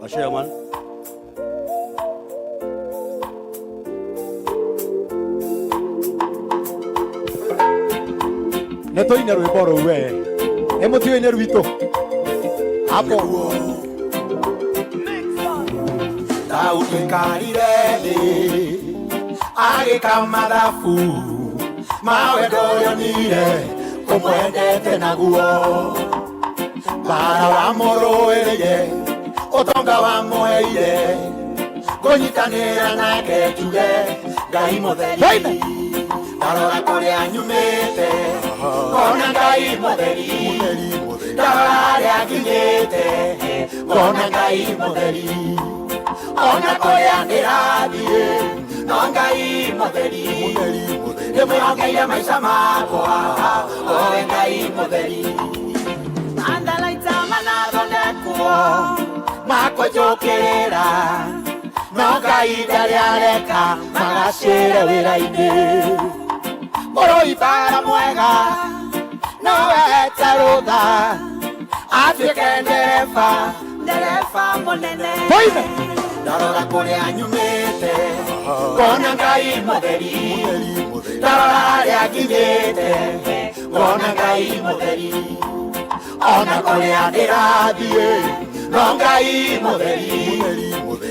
Wa chairman. Nĩ tũine rwĩmbo rũu we. Ĩ mũtiũĩ nĩ rwitũ. Hapo. Daudi karire thĩ agĩka mathabu ma wendo ũrĩa onire ũmwendete naguo mbara wamũrũĩrĩire ũtonga wamũheire ngũnyitanĩra nake njuge Ngai mũtheri. Ndarora kũrĩa nyumĩte ngona Ngai mũtheri, ndarora harĩa nginyĩte ngona Ngai mũtheri, ona kũrĩa ndĩrathiĩ no Ngai mũtheri, ndĩmwĩhokeire maica makwa owe Ngai mũtheri. Andalaita manathondekwo makũnjũkĩrĩra no Ngai ndarĩ areka magacĩre wĩra-inĩ. Mũrũi mbara mwega no ete rũtha atuĩke ndereba, ndereba mũnene. Tũine. Ndarora kũrĩa nyumĩte ngona Ngai mũtheri, ndarora harĩa nginyĩte ngona Ngai mũtheri, ona kũrĩa ndĩrathiĩ no Ngai mũtheri,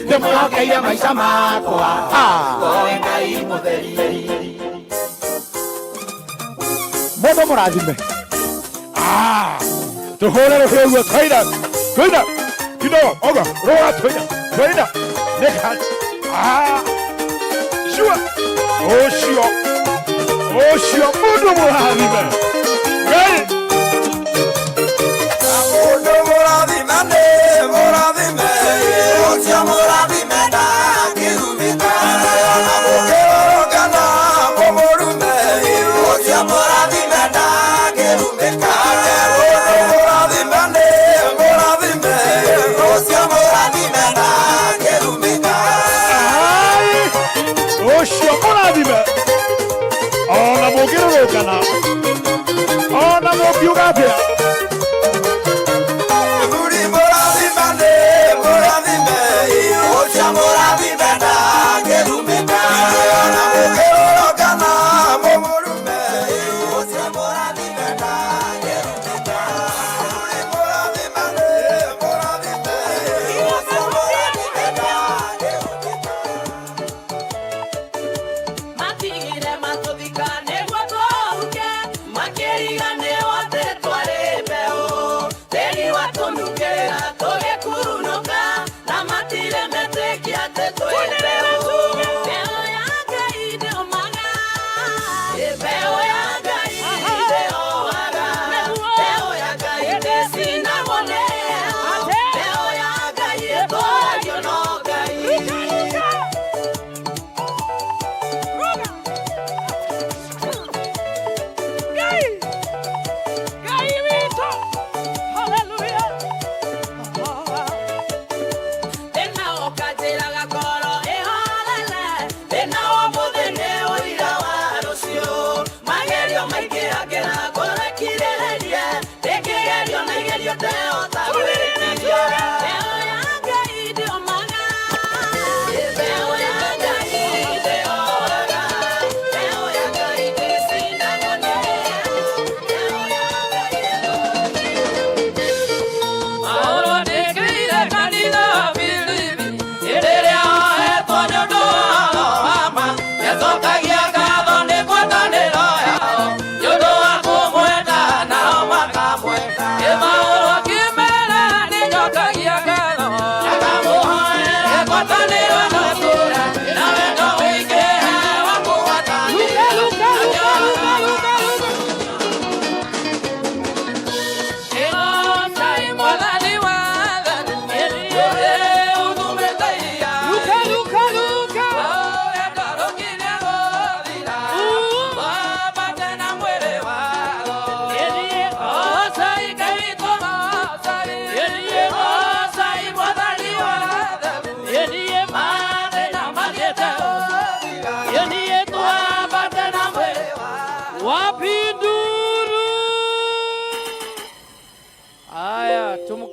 ndĩmwĩhokeire maica makwa owe Ngai mũtheri. Mũndũ mũrathime. Ah, tũhũre rũhĩ ũguo twaina twaina kidogo oga rũra twaina twaina nĩkat. Ah, sure ũcio ũcio mũndũ mũrathime Ngai. Mũndũ mũrathime nĩ mũrathime, ũcio mũrathime ndangĩrumĩka. Ona mũkĩrorongana mũmũrume, ũcio mũrathime ndangĩrumĩka. Mũndũ mũrathime nĩ mũrathime, ũcio mũrathime ndangĩrumĩka. Ai, ũcio mũrathime ona mũngĩrũrũngana ona mũngiuga atĩa. Mũthuri mũrathime nĩ mũrathime, ũcio mũrathime ndangĩrumĩka. Ona mũkĩrorongana mũmũrume, ũcio mũrathime ndangĩrumĩka. Mũthuri mũrathime nĩ mũrathime, ũcio mũrathime ndangĩrumĩka. Matigire matũthika nĩguo tũhuke, makĩriganĩrwo atĩ twarĩ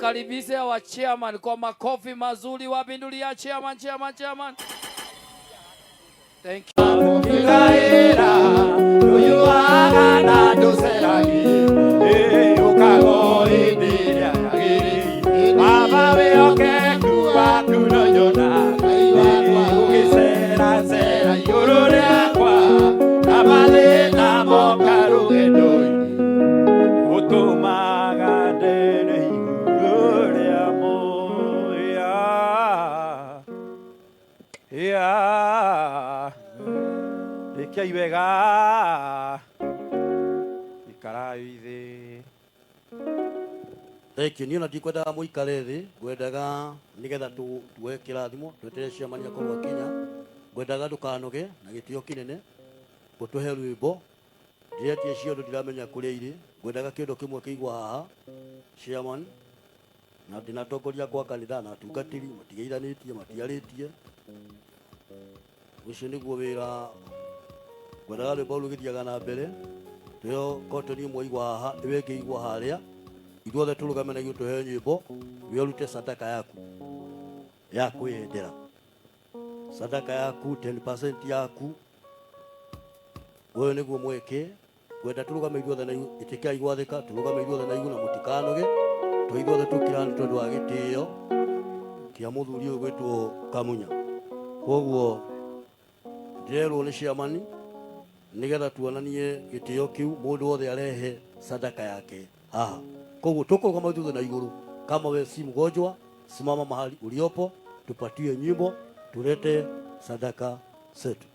Tumkaribishe wa chairman kwa makofi mazuri. Wapindulia chairman, chairman, chairman. Thank you. Mũkĩgaĩra ndũyuaga na ndũceragie ũkago hĩndĩ ĩrĩa yagĩrĩire baba wĩhokeku waku no nyonaga ũgĩceracera igũrũ rĩakwa na mathĩna moka rũgendo-inĩ ũtũmaga ndere igũrũ rĩamo yeah. Rĩkiai wega ikarai thĩ. Thank you. Niĩ ona ndikwendaga mũikare thĩ, ngwendaga nĩgetha tuoe kĩrathimo, tweterere chairman akorwo akinya. Ngwendaga ndũkanoge na gĩtĩo kĩnene ũtũhe rwĩmbo. Ndiretie ciondo ndiramenya kũrĩa irĩ. Ngwendaga kĩondo kĩmwe kĩigwo haha chairman, na ndĩnatongoria kwa kanitha na atungatĩri matigeithanĩtie matiarĩtie. Ũcio nĩguo wĩra ngwendaga rwĩmbo rũgĩthiaga na mbere. Tũheo kotoni ĩmwe igwa haha, ĩyo ĩngĩ igwa harĩa. Ithuothe tũrũgame na ithuĩ tũheo nyĩmbo, we ũrute sadaka yaku ya kwĩyendera, sadaka yaku 10% yaku. Ũyũ nĩguo mweke ngwenda tũrũgame ithuothe na ithuĩ, ĩtĩkĩrai gwathĩka, tũrũgame ithuothe na ithuĩ na mũtikanoge, tũ ithuothe tũkĩra nĩ tondũ wa gĩtĩo kĩa mũthuri ũyũ gwĩtwo Kamunya. Koguo ndĩrerwo nĩ chairman nĩgetha tuonanie gĩtĩo kĩu, mũndũ wothe arehe sadaka yake haha. Koguo tũkũrũgama ithuothe na igũrũ. Kama we si mgonjwa, simama mahali uliopo, tupatie nyimbo, tulete sadaka zetu.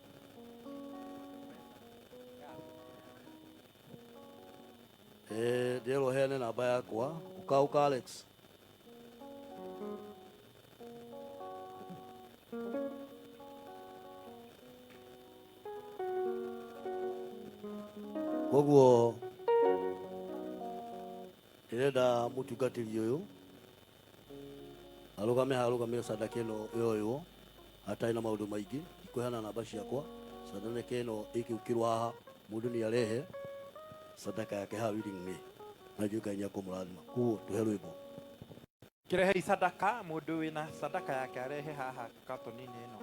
Ndĩrerwo heane namba yakwa. Uka uka Alex. Koguo ndĩrenda mũtungatĩri ũyũ arũgame haha, arũgame sadaka ĩno yoywo hatarĩ na maũndũ maingĩ. Ndikũheana namba ciakwa, sadaka ĩno ĩkĩũkĩrwo haha, mũndũ nĩ arehe sadaka yake haha willingly, na njũĩ Ngai nĩekũmũrathima. Koguo tũhe rwĩmbo. Kĩrehei sadaka, mũndũ wĩna sadaka yake arehe haha katoni-inĩ ĩno.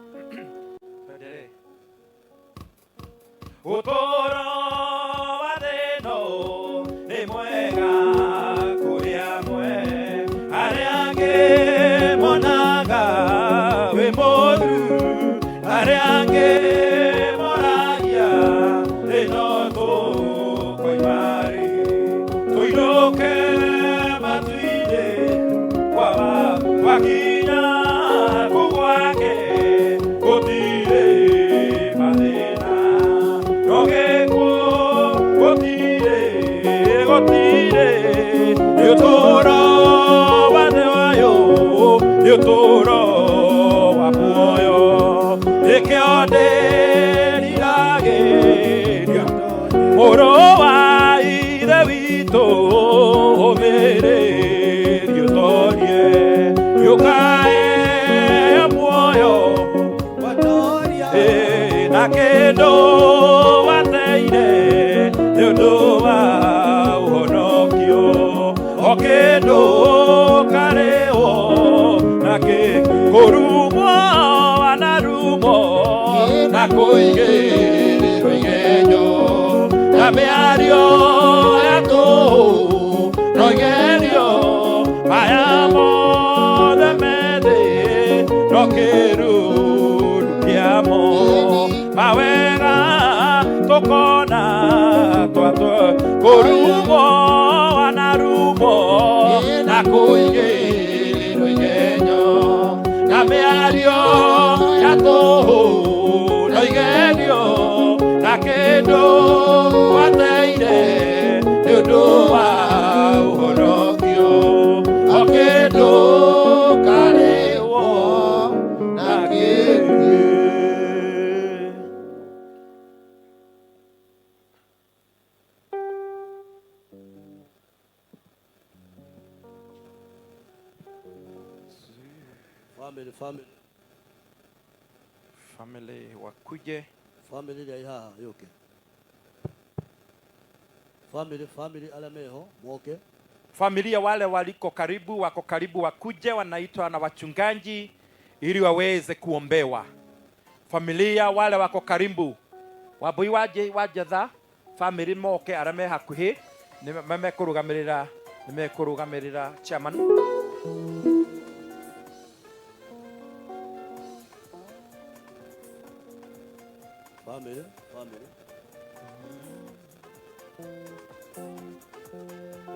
Twendelee. Ũtũũro wa thĩ ĩno nĩ mwega kũrĩ amwe, arĩa angĩ monaga wĩ mũũru, arĩa angĩ moragia ĩno tũkoima rĩ, tũinũke matu-inĩ kwa twakinya kũu gwake gũtirĩ mathĩna, no gĩkuũ gũtirĩ, gũtirĩ. Nĩ ũtũũro wa thĩ ũyũ, nĩ ũtũũro wa muoyo, nĩkĩo ndĩriragĩria mũrũ wa Ithe witũ, ũmĩrĩrie ũtorie, nĩũkaheo muoyo na kĩndũ wateire nĩ ũndũ wa ũhonokio, o kĩndũ karĩwo na kũrumwo wanarumwo na kũigĩrĩrwo igenyo na mĩario ya tũhũ no igerio maya mothe methĩ no kĩruru kĩamo mawega tũkona twatwo kũrumwo wanarumwo na kũigĩrĩrwo igenyo na mĩario ya tũhũ no igerio na kĩndũ wateire nĩ ũndũ wa ũhonokio, o kĩndũ karĩwo na kĩndũ. Family, family. Family wakuje. Family ĩrĩa ĩ haha yũke. Family, family arĩa meho moke. Familia wale waliko karibu, wako karibu wakuje, wanaitwa na wachungaji ili waweze kuombewa. Familia wale wako karibu, Wambui waje wajetha family moke aria me hakuhi nĩ mekũrũgamĩrĩra nĩ mekũrũgamĩrĩra chairman. Family, family.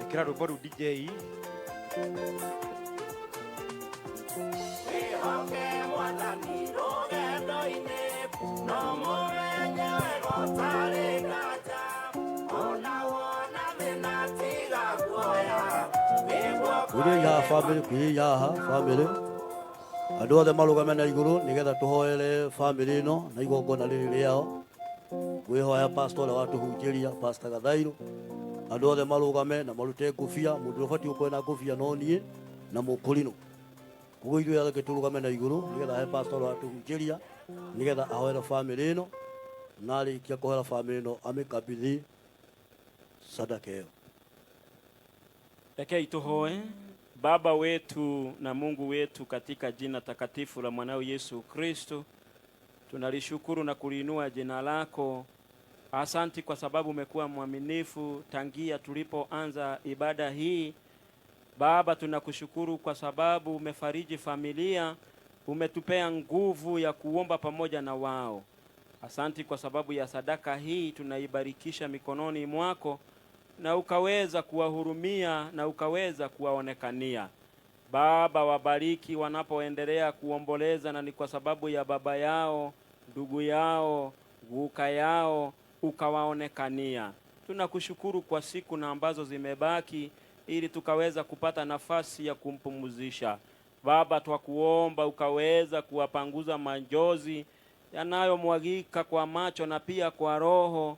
Ĩkĩra rwĩmbo rũu DJ. Kuria haha family, kuria haha family. Andũ othe marũgame na igũrũ nĩgetha tũhoere family ĩno na igongona rĩrĩ rĩao. Ngwĩhoya pastor ũrĩa watũhunjĩria, Pastor Gathairũ, andũ othe marũgame na marute ngũbia. Mũndũ ũrĩa ũbatiĩ gũkorwo na ngũbia no niĩ na mũkũrinũ. Koguo ithuĩ othe tũrũgame na igũrũ nĩgetha he pastor ũrĩa watũhunjĩria nĩgetha ahoere family ĩno, na arĩkia kũhoera family ĩno amĩkabithi sadaka ĩyo. Rekei tuhoe. Baba wetu na Mungu wetu, katika jina takatifu la mwanao Yesu Kristo, tunalishukuru na kuliinua jina lako. Asanti kwa sababu umekuwa mwaminifu tangia tulipoanza ibada hii. Baba, tunakushukuru kwa sababu umefariji familia, umetupea nguvu ya kuomba pamoja na wao. Asanti kwa sababu ya sadaka hii tunaibarikisha mikononi mwako, na ukaweza kuwahurumia na ukaweza kuwaonekania. Baba, wabariki wanapoendelea kuomboleza, na ni kwa sababu ya baba yao, ndugu yao, guka yao, ukawaonekania. Tunakushukuru kwa siku na ambazo zimebaki ili tukaweza kupata nafasi ya kumpumzisha. Baba, twakuomba ukaweza kuwapanguza majozi yanayomwagika kwa macho na pia kwa roho,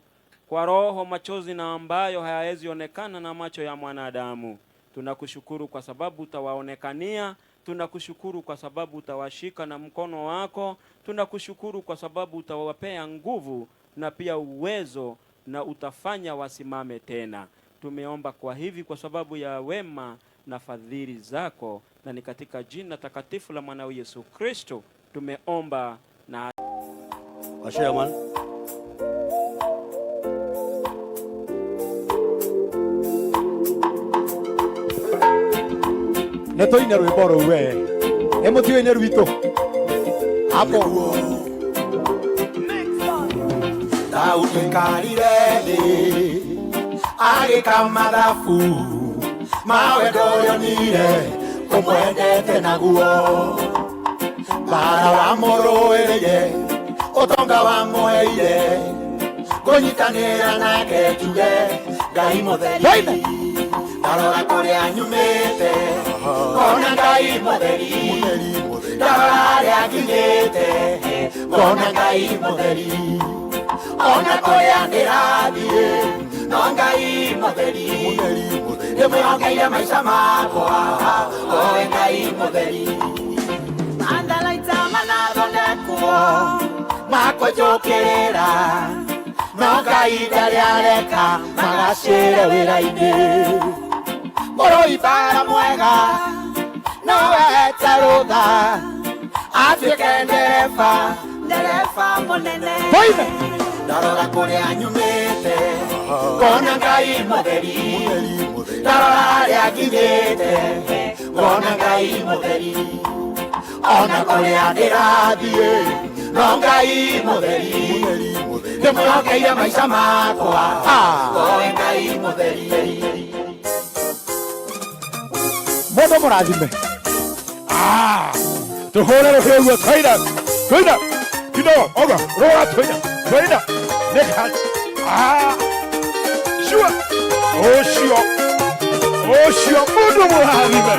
kwa roho machozi na ambayo hayawezi onekana na macho ya mwanadamu. Tunakushukuru kwa sababu utawaonekania. Tunakushukuru kwa sababu utawashika na mkono wako. Tunakushukuru kwa sababu utawapea nguvu na pia uwezo na utafanya wasimame tena. Tumeomba kwa hivi kwa sababu ya wema na fadhili zako, na ni katika jina takatifu la mwanao Yesu Kristo tumeomba na Chairman. Nĩ tũine rwĩmbo rũu we. Ĩ mũtiũĩ rwitũ hapo. Daudi aikarire thĩ agĩka mathabu mawendo ũrĩa onire ũmwendete naguo, mbara wamũrũĩrĩire ũtonga wamũheire, ngũnyitanĩra nake njuge Ngai mũtheri. Ndarora kũrĩa nyumĩte ngona Ngai mũtheri, ndarora harĩa nginyĩte ngona Ngai mũtheri, ona kũrĩa ndĩrathiĩ no Ngai mũtheri, ndĩmwĩhokeire maica makwa owe Ngai mũtheri. Andalaita manathondekwo makũnjũkĩrĩra, no Ngai ndarĩ areka magacĩre wĩra-inĩ. Mũrũi mbara mwega nowe eta rũtha atuĩke ndereba, ndereba mũnene. Ndarora kũrĩa nyumĩte ngona Ngai mũtheri, ndarora harĩa nginyĩte ngona Ngai mũtheri, ona kũrĩa ndĩrathiĩ no Ngai mũtheri, ndĩmwĩhokeire maica makwa owe Ngai mũtheri. Mũndũ mũrathime. Tũhũre rũhĩ ũguo, twaina twaina kidogo oga rũga twaina twaina nĩka shua ũcio ũcio mũndũ mũrathime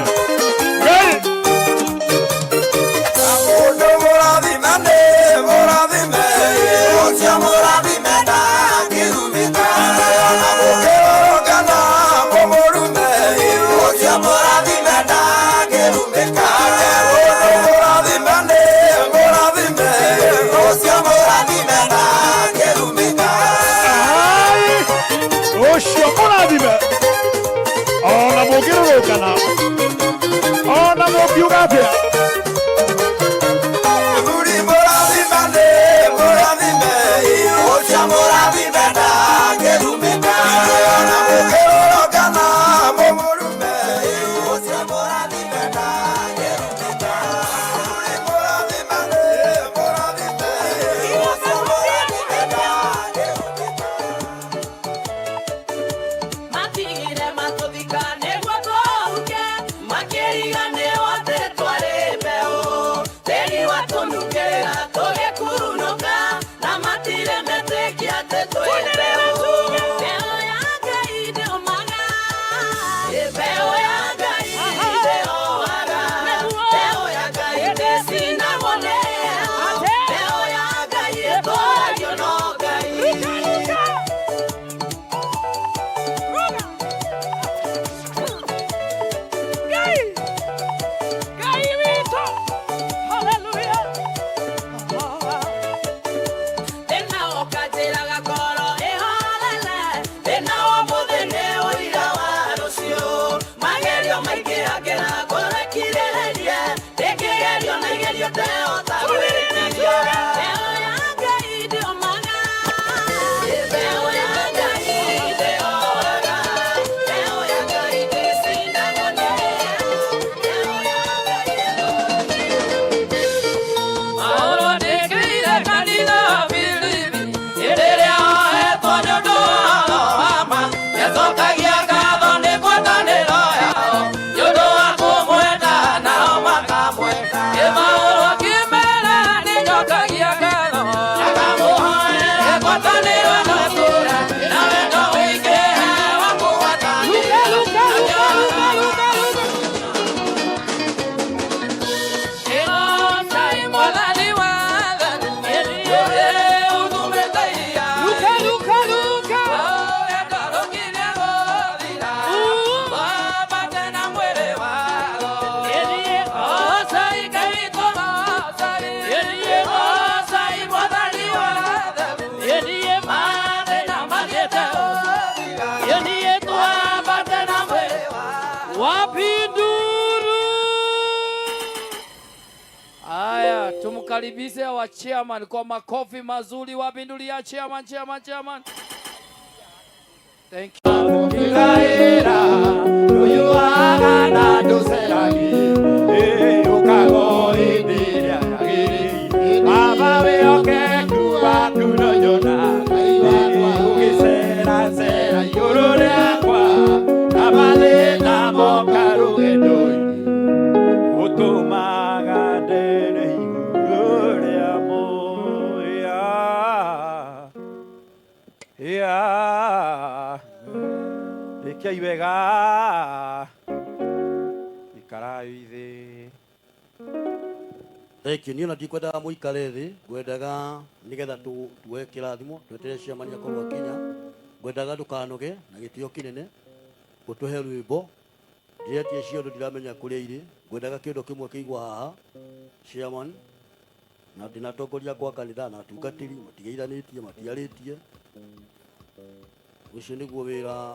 Ngai. Mũndũ mũrathime nĩ mũrathime, ũcio mũrathime ndangĩrumĩka, ona mũkĩrorongana mũmũrume, ũcio mũrathime ndangĩrumĩka. Mũndũ mũrathime nĩ mũrathime, ũcio mũrathime ndangĩrumĩka. Ũcio mũrathime ona mũngĩrũrũngana. Ndĩkĩgerio na igerio ndehota gwĩtiria. Mbeũ ya Ngai ndĩomaga. Mbeũ ya Ngai ndĩomaga. Mbeũ ya Ngai ndĩcindagwo nĩ. Mbeũ ya Ngai. Paulo andĩkĩire kanitha wa Filipi, hĩndĩ ĩrĩa ohetwo nĩ ũndũ wa ũhoro wa ma, nĩacokagia ngatho nĩ ngwatanĩro yao, nĩ ũndũ wa kũmwenda nao makamwenda. Ĩ Paulo akĩmera nĩnjokagia ngatho, akamũhoera ngwatanĩro ĩno ĩtũũre, na wendo ũingĩhe wa kũgwatanĩra. Luka, Luka, Luka, Luka, Luka. Wapinduru. Aya, tumkaribishe wa chairman kwa makofi mazuri. Wapindulia chairman, chairman, chairman. Thank you. Utumaga ndere igũrũ rĩa muya ya rĩkiai wega ikarai thĩ. Thank you. Niĩ ona ndikwendaga mũikare thĩ, ngwendaga nĩgetha tuoe kĩrathimo, tweterere ciamani akorwo akinya. Ngwendaga ndũkanoge na gĩtĩo kĩnene, ũtũhe rwĩmbo. Ndiretie ciondo ndiramenya kũrĩa irĩ. Ngwendaga kĩondo kĩmwe kĩigwo haha, chairman, na ndĩnatongoria kwa kanitha na atungatĩri matigeithanĩtie, matiarĩtie. Ũcio nĩguo wĩra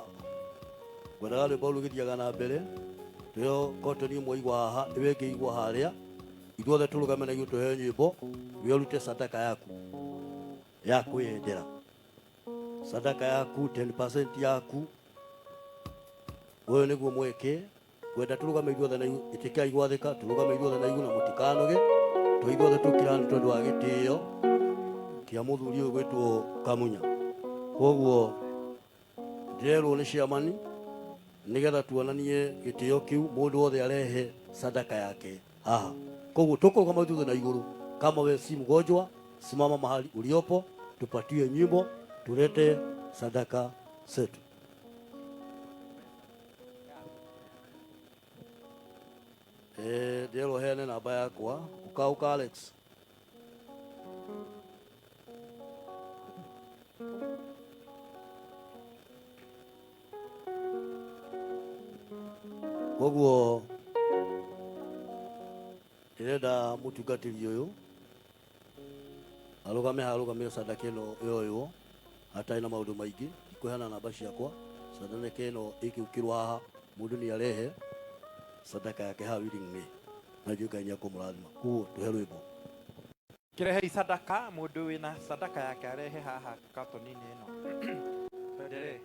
ngwendaga rwĩmbo rũgĩthiaga na mbere. Tũheo kotoni ĩmwe igwo haha, ĩyo ĩngĩ igwo harĩa. Ithuothe tũrũgame na ithuĩ tũheo nyĩmbo, we ũrute sadaka yaku ya kwĩyendera, sadaka yaku 10% yaku. Ũyũ nĩguo mweke ngwenda tũrũgame ithuothe na ithuĩ, ĩtĩkĩrai gwathĩka, tũrũgame ithuothe na ithuĩ na mũtikanoge, tũ ithuothe tũkira nĩ tondũ wa gĩtĩo kĩa mũthuri ũyũ gwĩtwo Kamunya. Koguo ndĩrerwo nĩ ciamani nĩgetha tuonanie gĩtĩo kĩu, mũndũ wothe arehe sadaka yake haha. Koguo tũkũrũgama ithuothe na igũrũ. Kama we si mgonjwa, simama mahali uliopo, tupatie nyimbo, tulete sadaka zetu. Ndĩrerwo heane namba yakwa. Uka uka Alex. Koguo ndĩrenda mũtungatĩri ũyũ arũgame haha, arũgamĩre sadaka ĩno yoywo hatarĩ na maũndũ maingĩ. Ndikũheana namba ciakwa, sadaka ĩno ĩgĩũkĩrwo haha, mũndũ nĩ arehe sadaka yake haha willingly, na njũĩ Ngai nĩekũmũrathima. Koguo tũhe rwĩmbo. Kĩrehei sadaka, mũndũ wĩna sadaka yake arehe haha katoni-inĩ ĩno. Twendelee.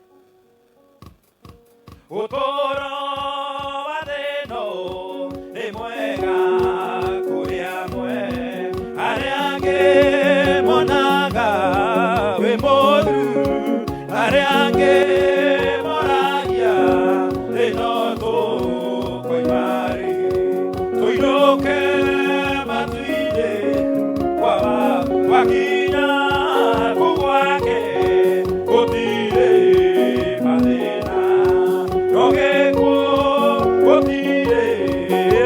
Ũtũũro wa thĩ ĩno nĩ mwega kũrĩ amwe, arĩa angĩ monaga wĩ mũũru, arĩa angĩ moragia thĩ ĩno tũkoima rĩ, tũinũke matu-inĩ kwa wakinya kũu gwake gũtirĩ mathĩna, no gĩkuũ gũtirĩ,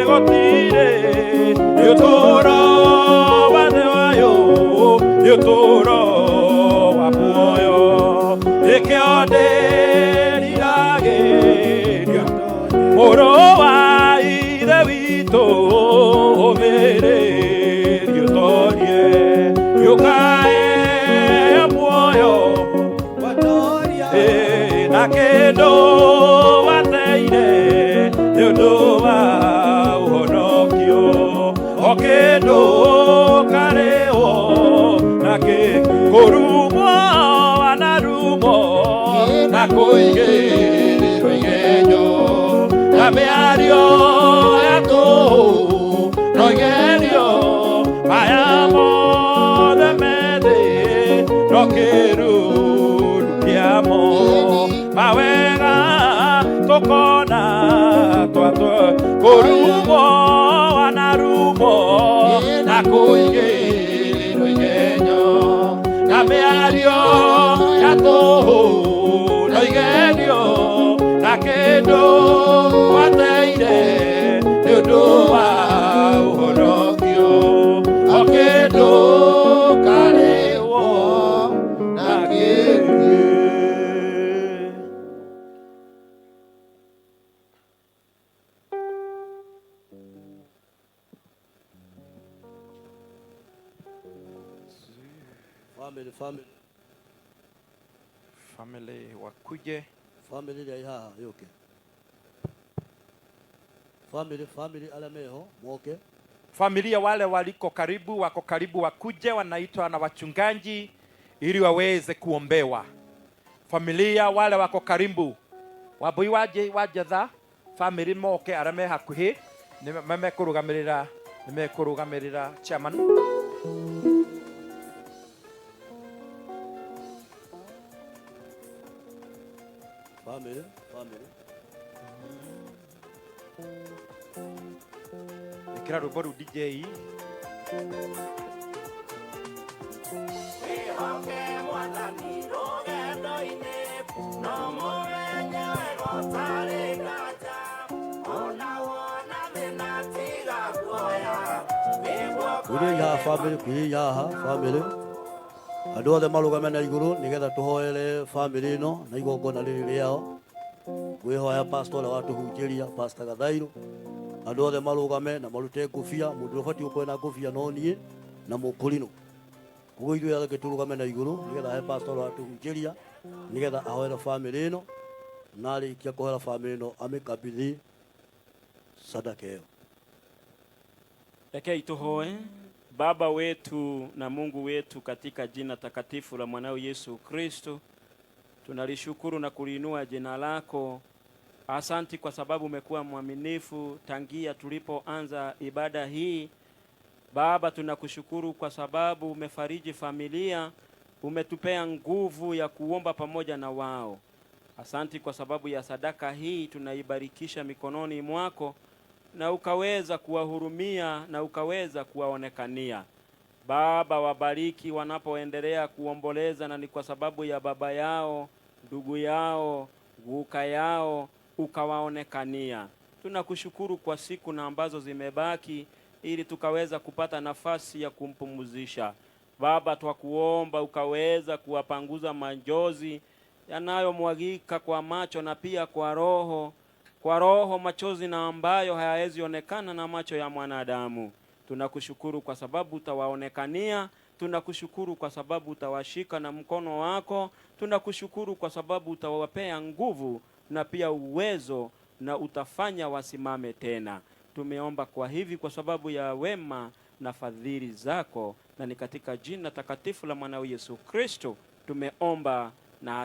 gũtirĩ. Nĩ ũtũũro wa thĩ ũyũ, nĩ ũtũũro wa muoyo, nĩkĩo ndĩriragĩria mũrũ wa Ithe witũ, ũmĩrĩrie ũtorie, nĩũkaheo muoyo na kĩndũ wateire nĩ ũndũ wa ũhonokio. O kĩndũ karĩo na kĩ kũrumwo wanarumwo na kũigĩrĩrwo igenyo na mĩario ya tũhũ no igerio maya mothe methĩ no kĩruru kĩamo mawega tũkona twatwo kũrumwo wanarumwo na kũigĩrĩrwo igenyo na mĩario ya tũhũ no igerio na kĩndũ wateire nĩ ũndũ wa ũhonokio o kĩndũ karĩwo na kĩndũ. Family, family. Family wakuje. Family ĩrĩa ĩ haha yũke. Family, family arĩa meho moke. Familia wale waliko karibu wako karibu wakuje, wanaitwa na wachungaji ili waweze kuombewa. Familia wale wako karibu wambui wajetha family moke aria me hakuhi nĩ mekũrũgamĩrĩra chairman. Family, family. Ĩkĩra rwĩmbo rũu DJ. Wĩhoke Mwathani rũgendo-inĩ, no mũmenye wega ũtarĩ nganja. Ona wona thĩna tiga guoya, wĩ Kuhĩrĩria haha guoko-inĩ. family, kuhĩrĩria haha family. Andũ othe marũgame na igũrũ nĩgetha tũhoere family ĩno na igongona rĩrĩ rĩao. Ngwĩhoya pastor ũrĩa watũhunjĩria, Pastor Gathairũ, andũ othe marũgame na marute ngũbia. Mũndũ ũrĩa ũbatiĩ gũkorwo na ngũbia no niĩ na mũkũrinũ. Koguo ithuĩ othe tũrũgame na igũrũ nĩgetha he pastor ũrĩa watũhunjĩria nĩgetha ahoere family ĩno, na arĩkia kũhoera family ĩno amĩkabithi sadaka ĩyo. Rekei tuhoe. Baba wetu na Mungu wetu, katika jina takatifu la mwanao Yesu Kristo, tunalishukuru na kuliinua jina lako. Asanti kwa sababu umekuwa mwaminifu tangia tulipoanza ibada hii. Baba, tunakushukuru kwa sababu umefariji familia, umetupea nguvu ya kuomba pamoja na wao. Asanti kwa sababu ya sadaka hii tunaibarikisha mikononi mwako, na ukaweza kuwahurumia na ukaweza kuwaonekania. Baba, wabariki wanapoendelea kuomboleza, na ni kwa sababu ya baba yao, ndugu yao, guka yao, ukawaonekania. Tunakushukuru kwa siku na ambazo zimebaki ili tukaweza kupata nafasi ya kumpumzisha. Baba, twakuomba ukaweza kuwapanguza majozi yanayomwagika kwa macho na pia kwa roho, kwa roho machozi na ambayo hayawezi onekana na macho ya mwanadamu. Tunakushukuru kwa sababu utawaonekania. Tunakushukuru kwa sababu utawashika na mkono wako. Tunakushukuru kwa sababu utawapea nguvu na pia uwezo na utafanya wasimame tena. Tumeomba kwa hivi kwa sababu ya wema na fadhili zako, na ni katika jina takatifu la mwanao Yesu Kristo tumeomba na